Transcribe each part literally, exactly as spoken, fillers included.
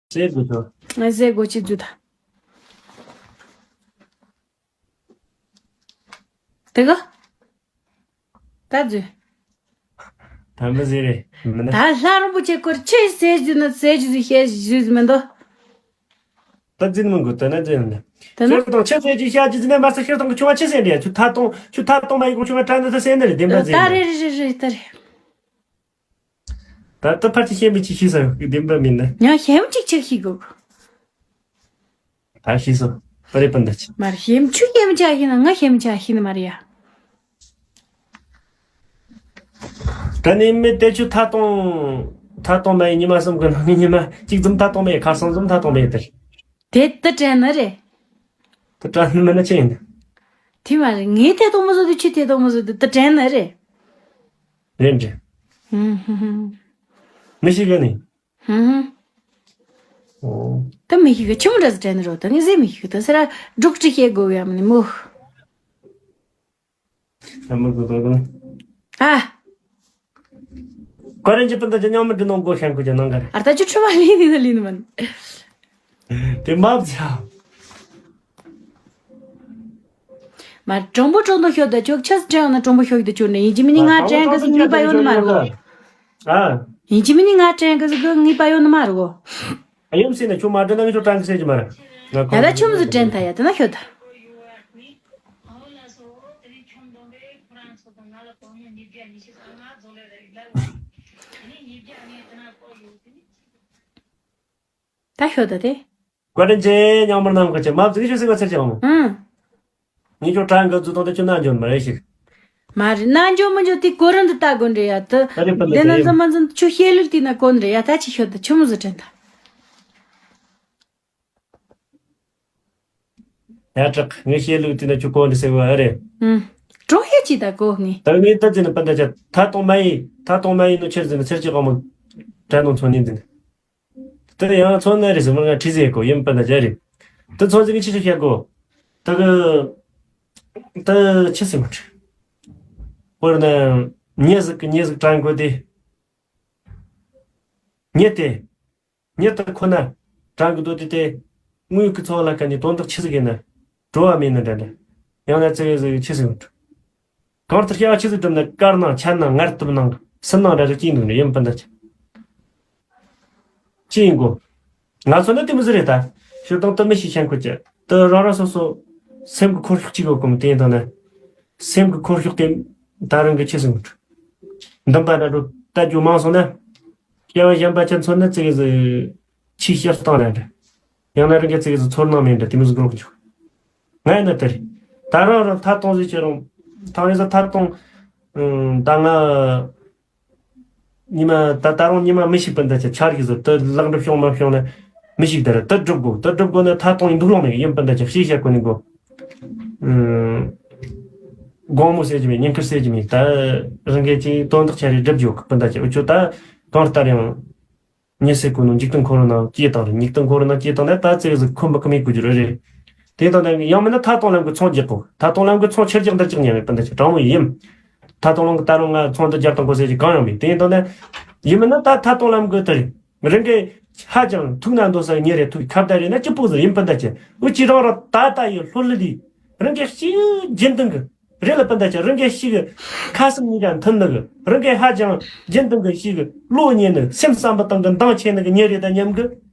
ཟེར་དགོས་ཆོག་ཟེར་དགོས་ཆེད་རྫུས་ད། དེ་ག་ད་རྫུས། ད་མི་ཟེར་རེད་མི་ན། ད་ལྷ་རིན་པོ་ཆེ་སྐོར་ཆེ་ཟེར་རྫུས་ན་ཟེར་རྫུས་ཟེར་རྫུས་མི་འདུག་ད་རྫུས་མི་དགོས་ད་ན་རྫུས་ན། དེ་ན་ཁྱོད་དང་ཆེ་ཟེར་རྒྱུ་བཤད་རྒྱུ་ཟེར་ན་མ་ཟེར། ཁྱོད་དང་ཁྱོད་ང་ཆེ་ཟེར་རེད། ཁྱོད་ད་དང་ཁྱོད་ད་དང་མ་ཡིན་གོང་ཁྱོད་ང་དྲན་ད་ད་ཟེར་ནི་རེད། བདེན་པ་ད་ཟེར་ན་རེད་རེད་རེད་རེད་ད་རེད། ད་ལྟ་ཕར་ཅིག་ཤེས་མི་ཅིག་ཤེས་ས་ཡོད་ཀི་བདེན་པ་མིན་ན། ཡང་ཤེས་མི་ཅིག་ཅིག་ཤེས་དགོས། ད་ཤེས་སོ། ཨ་རེ་པན་ད་ཆི། མ་རེད་ཤེས་མི་ཆུ་ཤེས་མི་ཅག་ཤེས་ན་ང་ཤེས་མི་ཅག་ཤེས་ནི་མ་རེད་ཡ། ད་ནི་མི་དེ་ཆུ་ཐ་གཏོང་། ཐ་གཏོང་མ་ཡི་ཉི་མ་གསུམ་གི་ནང་ནས་ཉི་མ་གཅིག་ཙམ་ཐ་གཏོང་མ་ཡི་ཁ་སང་ཙམ་ཐ་གཏོང་མ་ཡི་དེར། དེ་ད་དྲན་ནི་རེད། ད་དྲན་ནི་མིན་ན་ཅི་ཡིན། དེ་མ་རེད་ངས་ཐད་གཏོང་མི་བཟོ་དུས་ཆུ་ཐད་གཏོང་མི་བཟོ་དུས་ད་དྲན་ནི་རེད། རེད་འདྲ། ཧུམ་ཧུམ་ཧུམ། མི་ཤེས་གི་ནི། ཧུམ་ཧུམ། ཨོ། ད་མི་ཤེས་གི་ཆུ་མོ་འདྲ་ཟེར་དྲན་ནི་རོ་ད་ངས་ཟེར་མི་ཤེས་གི་ད་ཟེར་ར་སྒྲོག་ཀྲི་ཤེས་དགོས་ཡ་མིན་ནི་མོ། ཨ་མ་གོ་དོ་དོ། ཨ། ཀ་རན་གྱི་སྤུན་ཟླ་ཅན་ཉམས་མི་འདྲི་ནོ་མགོ་ཤན་ཁུ་ཅན་ནང་ག་རེ། ཨར་ད་ཅུ་ཁྲི་མ་ལི་ནི་ན་ལི་ནི་མན། དེ་མ་བྱ། མ་གྲོང་པོ་གྲོང་དུ་ཤོད་ད་ཅོག་ཆས་དྲན་ན་གྲོང་པོ་ཤོད་ད་ཅོག་ནས་ཡིན་གྱི་མི་ནི་ང་དྲན་གི་ཟིག་ངེས་པ་ཡོད་ནི་མ་རེད་གོ། ཨ། ཡིན་གྱི་མི་ནི་ང་དྲན་གི་ཟིག་ངེས་པ་ཡོད་ནི་མ་རེད་གོ། ཨ་ཡུམ་སྲིད་ན་ཁྱོད་མ་དྲན་ན་ངས་ཁྱོད་དྲན་གི་ཟེར་གྱི་མ་རེད། ང་ད་ད་ཁྱོད་མི་ཟིག་དྲན་ད་ཡ་དེ་ན་ཤོད་ད། ད་ཤོད་ད་དེ། བཀའ་དྲིན་ཆེ་ཉང་མར་ནམ་མཁའ་ཆེ་མ་བརྩིགས་ཤོད་སྲིད་པ་ཚར་ཅིག་ཨང་མོ། ཨང་། ངས་ཁྱོད་དྲན་གི་རྫུ་དང་དེ་ཁྱོད་ན་འཇོན་མ་རེད་ཞིག་མ་རེད་ན་འཇོན་མི་འཇོན་དེ་གོ་རིན་དུ་ལྟ་དགོས་འདྲ་ཡ་དུ། ད་རེད་པ་འདི་འདི་ན་ཡིན། འཛམ་མ་འཛམ་ཆུ་ཤེས་ལུགས་དེ་ན་གོ་འདྲ་ཡ་ད་ཅི་ཤོད་ད་ཆུ་མོ་ཟི་དྲན་ད། ཡ་དྲག་ངས་བཤད་ལུགས་དེ་ན་ཁྱོད་གོ་འདི་ཟེར་བ་ཨེ་རེད། ཨུམ། གྲོགས་ཤེས་ཅི་ད་གོ་ངས། ད་ངས་ད་ཅི་ན་པ་ད་ཅ་ཐ་གཏོང་མ་ཡིན་ཐ་གཏོང་མ་ཡིན་ནོ་ཁྱེར་ཟིན་ན་ཚེར་གྱི་དབང་མོ་དྲན་ནོ་ཚོ་ནི་འཛིན། ད་ཡང་ཚོ་ན་རེད་ཟེར་མ་ང་ཁྲི་ཟེར་གོ་ཡིན་པ་ན་ཅ་རེད། ད་ཚོ་ཟིག་གི་ཆི་ཆི་བཤད་གོ། ད་གི། ད་ཆི་ཟེར་མ་ཁྲི། དཔེར་ན། ཉེ་ཟིག་གི་ཉེ་ཟིག་དྲན་གོ་དེ། ཉེ་དེ། ཉེ་དེ་ཁོ་ན། དྲན་གི་འདུག་དེ་དེ། དངོས་ཀྱི་འཚོ་བ་ལ་ཀ་ནི་དོན་དག་ཆི་ཟིག་ཡིན་ན། བྲོ་བ་མེད་ན་འདྲ་འདྲ། ཡང་ན་ཙི་གེ་ཟིག་ཆི་ཟིག་འགྲོ། གང་ལྟར་བྱ་བ་ཆི་ཟིག་སྒྲུབ་ན་དཀར་ནང་ཆ་ནང་ངར་ཐུབ་ནང་སུན་སྣང་འདྲ་ཟིག་ཅི་འདུག་ནི་ཡིན་པ་འདྲ་ཅི། ཅི་ཡིན་གོ། ང་ཚོ་ནི་དེ་མི་ཟིག་རེད་ད། ཞུ་དང་དུ་མི་ཤེས་ཤན་ཁུ་ཅི། དུ་རང་རང་སོ་སོ། སེམས་ཀྱི་འཁོར་ཕྱོགས་གཅིག་གོ་གོམ་དེ་ཡིན་དང་ན། སེམས་ཀྱི་འཁོར་ཕྱོགས་དེ། ད་རང་གི་ཆི་ཟིག་འགྲོ། འདུན་པ་འདྲ་འགྲོ་ལྟ་རྒྱུ་མང་སོང་ན། སྐྱེ་བ་གཞན་པ་ཅན་ཚོ་ནི་ཙི་གེ་ཟིག་ཆེས་བཤད་སྟངས་ར་འདྲ། ཡང་ན་རང་གི་ཙི་གེ་ཟིག་ཚོར་སྣང་མེད་འདྲ་དེ་མི་ཟིག་འགྲོ་གི་འཇུག་ང་ཡིན་ན་དེ་རེད། ད་རང་རང་ཐ་གཏོང་ཟིག་བྱེད་རུང་། ཐང་རེ་ཟ་ཐ་གཏོང་། ད་ང་། ཉི་མ་ད་ད་རུང་ཉི་མ་མི་ཤིག་པ་འདྲ་ཆ་ཆར་གི་ཟིག་དུ་ལག་འགྲུབ་བྱུང་མ་བྱུང་ན། མི་ཤིག་དེ་ར་དུ་སྒྲུབ་དགོ་དུ་སྒྲུབ་དགོ་ན་ཐ་གཏོང་ཡིན་འདུག་ལོང་མེད་ཡིན་པ་འདྲ་ཆ་ཤེས་བྱ་གོ་ནི་དགོ་དགོང་མོ་ཟེར་གྱི་མེད་ཉིན་དཀར་ཟེར་གྱི་མེད་ད། རང་གི་ཅིག་དོན་དག་ཆ་རེ་སྒྲུབ་རྒྱུ་གི་པ་འདྲ་ཆ་འུ་ཆོ་ད་གང་ལྟར་ཡང་། ཉི་ཟེར་གོ་ནོ་འཇིག་རྟེན་འཁོར་བ་ནང་སྐྱེས་དང་རེད། འཇིག་རྟེན་འཁོར་བ་ནང་སྐྱེས་དང་ནི་ད་ཙིག་ཟིག་ཁོམ་པ་ཀི་མི་དགོས་རྒྱུ་རེད། དེ་དང་ནི་ཡང་མིན་ན་ཐ་གཏོང་ལམ་གི་ཚོང་རྒྱག་གོ་ཐ་གཏོང་ལམ་གི་ཚོང་ཆེར་རྒྱག་འདིར་རྒྱག་ཉན་མེད་པ་འདི་ཅི་དྲང་མོ་ཡིན། ཐ་གཏོང་ལམ་གི་ད་རུང་ང་ཚོང་འདི་རྒྱབ་དང་གོ་ཟེར་གྱི་གང་ཡང་མེད། དེ་དང་ནི་ཡིན་མིན་ན་ད་ཐ་གཏོང་ལམ་གི་དེ་རེད། རང་གི་ཧ་ཅང་ཐུག་ན་འདོད་ས་ཉེ་རེ་ཐུག་ཁ་བརྡ་རེད་ན་ཅི་པོ་ཟིག་ཡིན་པ་འདི་ཅི་འུ་ཅི་རང་རང་ད་ལྟ་ཡི་ལྷོད་ལྷོད་དེ་རང་གི་ཤི་རྒྱུན་དང་གི་རེད་ལ་པ་འདྲ་ཆ་རང་གི་ཤི་གི་ཁ་སེམས་གཉིས་ཀ་མཐུན་ནི་གི་རང་གི་ཧ་ཅང་རྒྱུན་དུ་གི་ཤི་གི་བློ་ཉེ་ནི་སེམས་བསམ་པ་དང་གི་འདང་ཆེ་ནི་གི་ཉེ་རེད་ད་མཉམ་གི་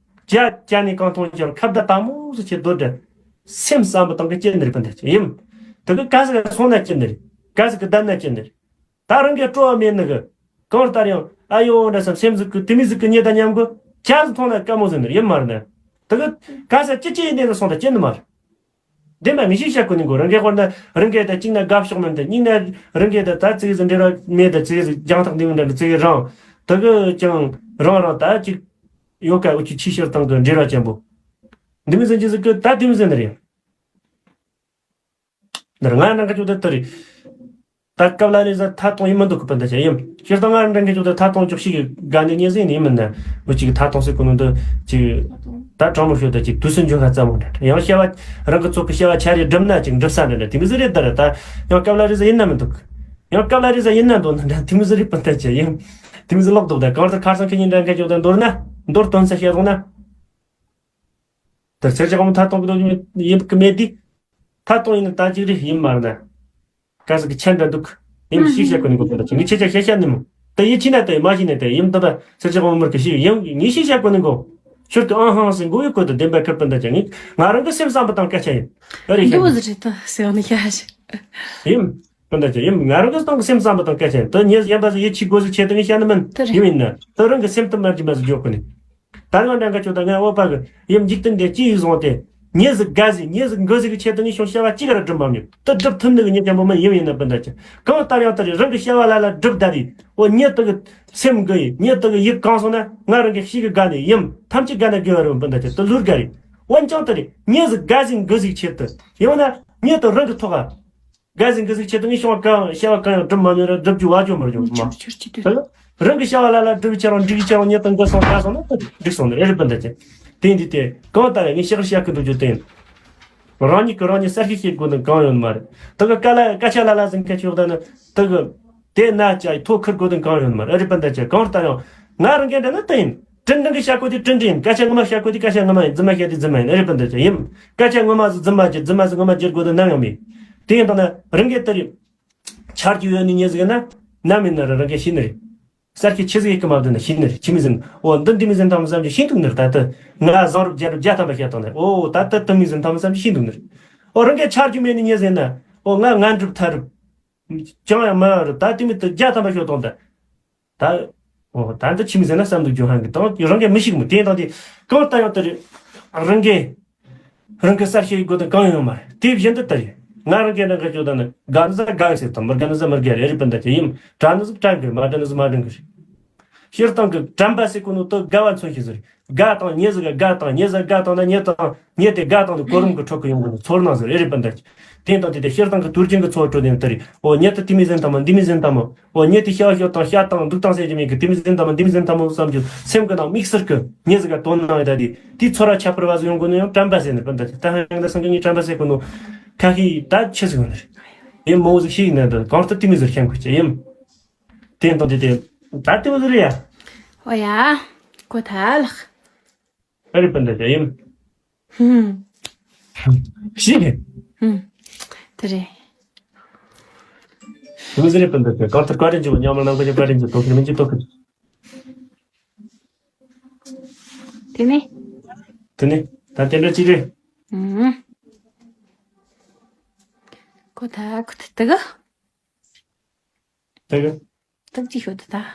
ཇ་ཇ་ནི་གང་མཐོང་ཀྱང་ཁ་བརྡ་དག་མོ་སུ་ཆེ་འདོད་དྲ་སེམས་བསམ་པ་དང་གི་ཅི་ནི་རེད་པ་འདྲ་ཆ་ཡིན། དེ་གི་ག་ཟི་ག་སོང་ན་ཅི་ནི་རེད། ག་ཟི་གི་བསྡད་ན་ཅི་ནི་རེད། ད་རང་གི་སྤྲོ་བ་མེད་ནི་གི་གང་ལྟར་ཡང་ཨ་ཡོ་འདྲ་སམ་སེམས་ཟིག་གི་དེ་མི་ཟིག་གི་ཉེ་ད་མཉམ་གི་ཇ་ཟི་མཐོང་ན་དཀའ་མོ་ཟི་ནི་རེད་ཡིན་མ་རེད་ན། དེ་གི་ག་ཟི་ཅི་ཅི་ཡིན་ནི་ལ་སོང་ད་ཅི་ནི་མ་རེད། བདེན་པ་མི་ཤེས་བཤད་གོ་ནི་གོ་རང་གི་དཔེར་ན་རང་གི་ད་གཅིག་ན་དགའ་ཕྱོགས་མིན་ད་གཉིས་ན་རང་གི་ད་ད་ཙིག་ཟིག་འབྲེལ་བ་མེད་ད་ཙིག་ཟིག་རྒྱང་ཐག་འདི་མིན་ད་ཙིག་རང་ད་གི་ཀྱང་རང་རང་ད་ཅིག་ཡོད་ཀ་འུ་ཅི་ཆེས་ཤར་སྟངས་གི་འབྲེལ་བ་ཅན་པོ་འདི་མི་ཟིན་གྱི་ཟིག་གི་ད་འདི་མི་ཟིན་ནི་རེད། འདིར་ང་རང་གི་ཅོ་ད་ད་རེད། ད་སྐབས་ལ་རེ་ཟ་ཐ་གཏོང་ཡིན་མི་འདུག་གི་པ་འདི་ཆ་ཡིན། སྤྱིར་བཏང་ང་རང་གི་ཅོ་ད་ཐ་གཏོང་ཅོག་ཤིག་གི་དགའ་ནི་ཉེ་ཟིན་ནི་ཡིན་མིན་ན། འུ་ཅིག་ཐ་གཏོང་ཟེར་གོ་ནོ་འདི་ཅིག་ད་དྲང་མོ་ཤོད་ད་ཅིག་དུས་སུ་འཇོན་ཁ་ཙམ་མོ་འདྲ་ཡང་བཤད་བ་རང་གི་ཚོགས་ཀྱི་བཤད་བ་ཆ་རེ་སྒྲུབ་ན་ཅིག་འགྲུབ་ས་འདྲ་འདྲ་དེ་མི་ཟིག་རེད་ད་ར་ད་ཡང་སྐབས་ལ་རེ་ཟ་ཡིན་ན་མི་འདུག་ཡང་སྐབས་ལ་རེ་ཟ་ཡིན་ན་འདུག་ན་འདྲ་དེ་མི་ཟིག་རེད་པ་འདི་ཆ་ཡིན། དེ་མི་ཟིག་ལོག་འདུག་ད་གང་ལྟར་ཁ་སང་ཁྱེད་གཉིས་འདྲ་མཁན་ཅོ་ད་མདོར་ན་མདོར་དོན་ས་བཤད་རོགས་ན། ད་ཚེ་ཆགས་མོ་ཐ་གཏོང་གི་འདུག་ཡིན་གི་མེད་དེ། ཐ་གཏོང་ཡིན་ན་ད་ཅིག་རེད་ཡིན་མ་རེད་ན། ག་ཟིག་གི་ཆ་འདྲ་འདུག་ཡིན་ཤིག་བཤད་གོ་ནི་གོ་ད་ཅི་ངས་ཁྱེད་ཅག་བཤད་བཤད་ནི་མོ། ད་ཡིད་ཆེས་ན་ད་ཡིན་མ་ཤེས་ན་ད་ཡིན་ད་ད་ཚེ་ཆགས་མོ་མར་གི་ཤིག་ཡིན་ངས་ཤིག་བཤད་གོ་ནི་གོ། ཤུར་དུ་ཨང་ཧང་ཟིན་གོ་ཡོད་གོ་ད་བདེན་པ་ཁུར་པ་འདྲ་ཅང་ངས་ང་རང་གི་སེམས་བསམ་པ་དང་སྐད་ཆ་ཡིན། ཨ་རེད་ཤག་འདི་བོ་ཟི་རེད་ད་ཟེར་ནི་ཤ་ཤ། ཡིན། ད་འདྲ་ཅི་ཡིན་ང་རང་གི་སྟེང་གི་སེམས་བསམ་པ་དང་སྐད་ཆ་ཡིན་ད་ངས་ཡིན་པ་ཟིག་ཡིད་ཆེས་དགོས་ཟིག་ཆེད་དུ་ངས་བཤད་ནི་མིན། ད་རེད། ཡིན་མིན་ན་ད་རང་གི་སེམས་གཏམ་མར་གྱི་མ་ཟིག་འཇོག་གོ་ནི། ད་ལོ་འདྲ་འགའ་ཆོ་ད་ངའི་ཨོ་པ་གི་ཡིན་འཇིག་རྟེན་འདི་ཅི་ཡིག་བཟུང་སྟེ། ཉེ་ཟིག་དགའ་ཟིག་ཉེ་ཟིག་འགུ་ཟིག་གི་ཆེད་དུ་ངས་ཤོང་བྱ་བ་ཅི་ག་ར་སྒྲུབ་མ་མྱོང་ད་སྒྲུབ་ཐུབ་ནི་གི་ཉེ་ཅན་པོ་མིན་ཡིན་ཡིན་ན་སྤུན་ཟླ་ཅི་གང་ལྟར་ཡང་ད་རེད་རང་གི་བྱ་བ་ལ་ལ་སྒྲུབ་ད་རེད་ཨོ་ཉེ་དུ་གི་སེམས་འགུ་ཡིན་ཉེ་དུ་གི་ཡིད་གང་སོང་ན་ང་རང་གི་ཤི་གི་དགའ་ནི་ཡིན་ཐམས་ཅད་དགའ་ན་དགེ་བ་རེད་སྤུན་ཟླ་ཅི་ད་ལུར་དགའ་རེད་འོན་ཀྱང་ད་རེད་ཉེ་ཟིག་དགའ་ཟིག་འགུ་ཟིག་ཆེད་དུ་ཡང་ན་ཉེ་དུ་རང་གི་ཐོག་ག་དགའ་ཟིག་འགུ་ཟིག་ཆེད་དུ་ངས་ཤོང་བ་གང་བྱ་བ་གང་ཡང་སྒྲུབ་མ་མྱོང་ར་སྒྲུབ་རྒྱུ་བ་ཅོ་མར་ཅོ་མ། ད་རང་གི་བྱ་བ་ལ་ལ་སྒྲུབ་ཁྱེད་རང་འགྲིག་ཁྱེད་རང་ཉེ་དང་འགུ་སོང་ལྟ་སོང་ན་ད་འགྲིག་སོང་ནི་རེད་རེད་སྤུན་ཟླ་ཅན། དེ་འདི་དེ་གང་ལྟར་ངས་ཤག་བཤད་གི་འདུག་རྒྱུ་དེ་ཡིན། རང་ཉིད་ཀྱི་རང་ཉིད་གསར་ཤེས་བྱེད་དགོས་དོན་གང་ཡོད་མ་རེད། ད་གི་སྐད་ལ་སྐད་ཆ་ལ་ལ་ཟིན་ཁ་ཆོག་ད་ནི་ད་གི་དེ་ན་ཅ་ཐོ་ཁུར་དགོས་དོན་གང་ཡོད་མ་རེད་རེད་སྤུན་ཟླ་ཅན་གང་ལྟར་ཡང་ང་རང་གི་འདྲ་ན་ད་ཡིན། དྲིན་དྲན་གི་བྱ་དགོས་དེ་དྲིན་དྲན་ཡིན། སྐད་ཆ་ངོ་མ་བཤད་དགོས་དེ་སྐད་ཆ་ངོ་མ་ཡིན། རྫུན་མ་བཤད་དེ་རྫུན་མ་ཡིན། ཨེ་རེད་པ་འདི་ཅི་ཡིན། སྐད་ཆ་ངོ་མ་ཟིག་རྫུན་མ་བྱེད། རྫུན་མ་ཟིག་ངོ་མ་བྱེད་དགོས་དོན་ནམ་ཡང་མེད། དེ་ཡིན་དང་ན་རང་གི་ལྟར་ཡིན། ཆར་རྒྱུ་ཡོད་ནི་ཉེ་ཟིག་ཡིན་ན་ནམ་ཡིན་ན་ར་རང་གི་ཤེས་ནི་རེད། གསར་གྱི་ཆི་ཟིག་ཡིན་གི་མ་བསྡད་ན་ཤེས་ནི་རེད། ཆི་མི་ཟིན་འོ་འདི་འདི་མི་ཟིན་དང་མི་བསམ་གྱི་ཤེས་འདུག་ནི་རེད། ད་ལྟ་ང་བཟང་རབས་རྒྱལ་རབས་བརྒྱ་ཐམ་པ་བཤད་དང་ནི་རེད། འོ་ད་ལྟ་དུ་མི་ཟིན་དང་མི་བསམ་གྱི་ཤེས་འདུག་ནི་རེད། འོ་རང་གི་ཆར་རྒྱུ་མེད་ནི་ཉེ་ཟིག་ཡིན་ན་འོ་ང་ང་འགྲུབ་ཐ་རུབ། ཅང་ཡང་མ་ཡོང་རུ་ད་དེ་མི་དུ་བརྒྱ་ཐམ་པ་ཤོད་དང་ད། ད། འོ་ད་འདི་ཆི་མི་ཟེར་ན་བསམ་དུ་རྒྱུ་ཧང་གི་དང་རང་གི་མི་ཤིག་མི་དེ་དང་དེ་གང་ལྟ་ཡང་ལྟ་རེད། རང་གི་རང་གི་གསར་ཤེས་ཡི་སྒོ་དང་གང་ཡོང་མ་རེད། དེ་བཞིན་དུ་ལྟ་རེད། ང་རང་གི་རང་གི་ཤོད་དང་ནི་དགའ་ནི་ཟ་དགའ་ཟེར་དང་མི་དགའ་ནི་ཟ་མི་དགའ་རེད་རེད་པ་འདི་ཅི་ཡིན། དྲན་ནི་ཟིག་དྲན་གི་མ་དྲན་ནི་ཟིག་མ་དྲན་གི་རེད། སྤྱིར་བཏང་གི་དྲན་པ་ཟེར་གོ་ནོ་དུ་དགའ་བ་མཚོན་ཤེས་ཟེར། དགའ་དང་ཉེ་ཟིག་ག་དགའ་དང་ཉེ་ཟིག་དགའ་དང་ན་ཉེ་དང་ཉེ་དེ་དགའ་དང་དུ་གོ་རིམ་གི་ཁྲོད་གི་ཡོང་གི་ནི་ཚོར་སྣང་ཟེར་ཨེ་རེད་པ་འདི། དེ་དང་དེ་དེ་སྤྱིར་བཏང་གི་དུར་རྒྱུན་གི་ཚོར་སྤྲོད་དེ་ལྟ་རེད། འོ་ཉེ་དུ་དེ་མི་ཟིན་དང་མ་འདི་མི་ཟིན་དང་མོ། འོ་ཉེ་དེ་ཤ་ཤོད་དང་ཤ་དང་འདུག་དང་ཟེར་གྱི་མེད་གི་དེ་མི་ཟིན་དང་མ་འདི་མི་ཟིན་དང་མོ་བསམ་རྒྱུ་སེམས་གི་ནང་དམིགས་བསལ་གི་ཉེ་ཟིག་ག་དོན་སྣང་ཡོད་ད་དེ་དེ་ཚོར་བ་ཁྱད་པར་བ་ཟིག་ཡོང་གི་ནི་ཡང་དྲན་པ་ཟེར་ནི་པ་འདི། ད་ཧང་ད་སང་གི་ངས་དྲན་པ་ཟེར་གོ་ནོ་ཁ་ཤས་ད་ཆི་ཟིག་ཡོང་ནི་རེད། ཡིན་མོ་ཟིག་ཤེས་ཡིན་ན་འདི་གང་ལྟར་དེ་མི་ཟིག་ཤེས་དགོས་ཀྱི་ཡིན། དེ་དང་དེ་དེ་ད་དེ་མོ་ཟིག་རེད་ཡ། ཨོ་ཡ། གོ་ཐལ། ཨ་རེ་པ་འདི་ཅི་ཡིན། ཧུམ། ཤི་ནས། ཧུམ། དེ་རེད། མི་ཟེར་པ་འདི་ཅི་གང་ལྟར་བཀའ་དྲིན་ཆེ་བ་ཉམས་མ་ནང་གི་བཀའ་དྲིན་ཆེ་དོ་ཁིར་མིན་གྱི་དོ་ཁིར། དེ་ནས། དེ་ནས་ད་དེ་འདྲ་ཅི་རེད། ཧུམ། གོ་ཐལ་གོ་ཐལ་དེ་གི། དེ་གི། དེ་ཅི་ཤོད་དེ་ད།